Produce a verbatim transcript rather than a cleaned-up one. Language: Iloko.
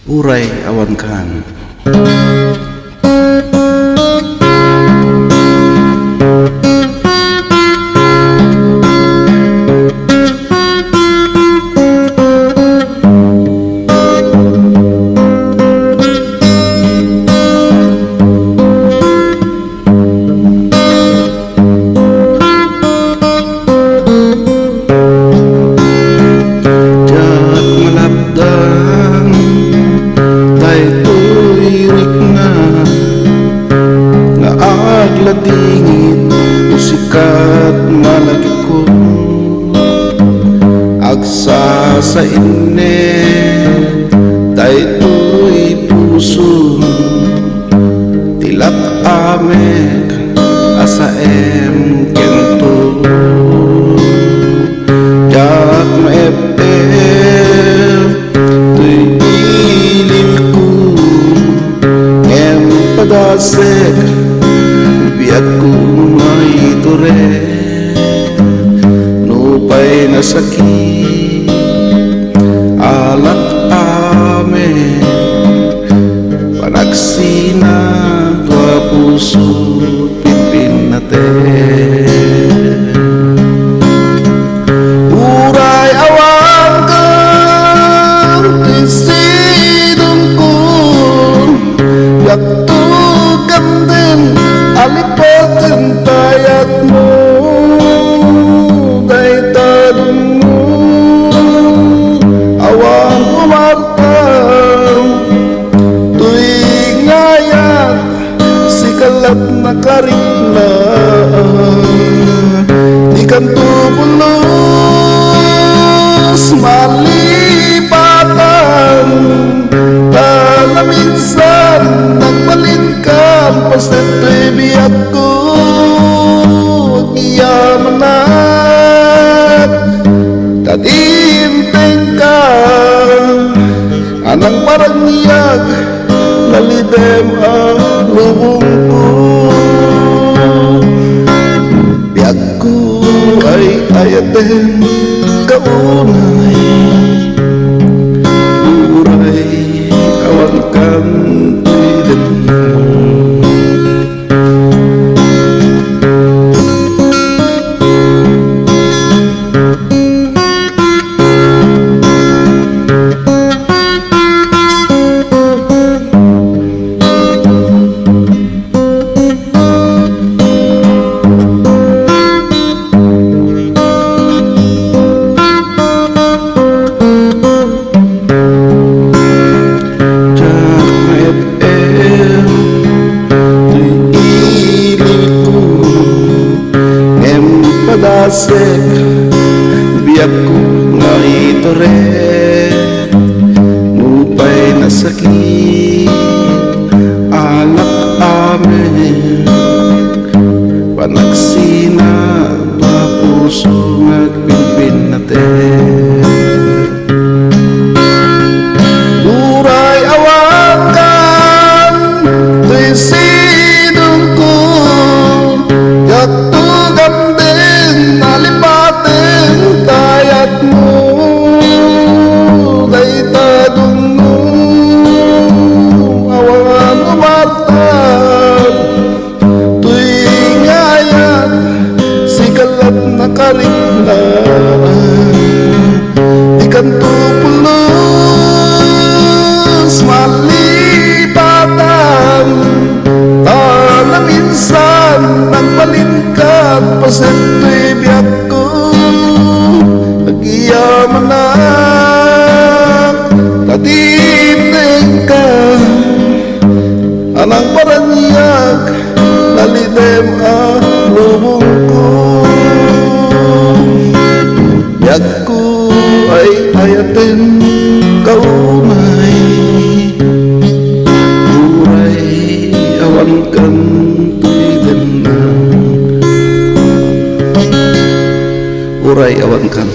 Uray awan kan. Diak malapdan daytoy rikna nga agladingit no sika ti malagipko. Agsasainnek daytoy puso. Ti lak-amek a saem kento. Diak maep-ep toy bililko, ngem padasek biagko nga iturek. Nupay nasakit a lak-amek, panagsinag a puso pinpinnaten. Uray awan ken ti sidongko, diak tuganden a lipaten ti ayatmo. Dayta dungngo, awan umarta toy nga ayat, sika lat nakarikna. Dikanto pulos malipatan, ta naminsan nagbalinkan, paset toy biagko, agyamanak, ta dimtengka a nangparaniag, nalidem a lubongko. Biagko ay ayaten ka unay, uray awan kan ti denna. Diak maep-ep toy ililko, ngem padasek biagko nga iturek. Nupay nasakit a lak-amek, panagsinag a puso nga agpinpinnaten. Uray awan kan toy sidongko, diak tuganden a lipaten ti ayatmo. Dayta dungngo, awan umarta toy nga ayat, sika lat nakarikna. Dikanto pulos malipatan, ta naminsan nagbalinkan, paset toy biagko, agyamanak, ta dimtengka a nangparaniag, nalidem a lubongko. Biagko ay ayaten ka unay, uray awan kan ti denna. Uray awan kan.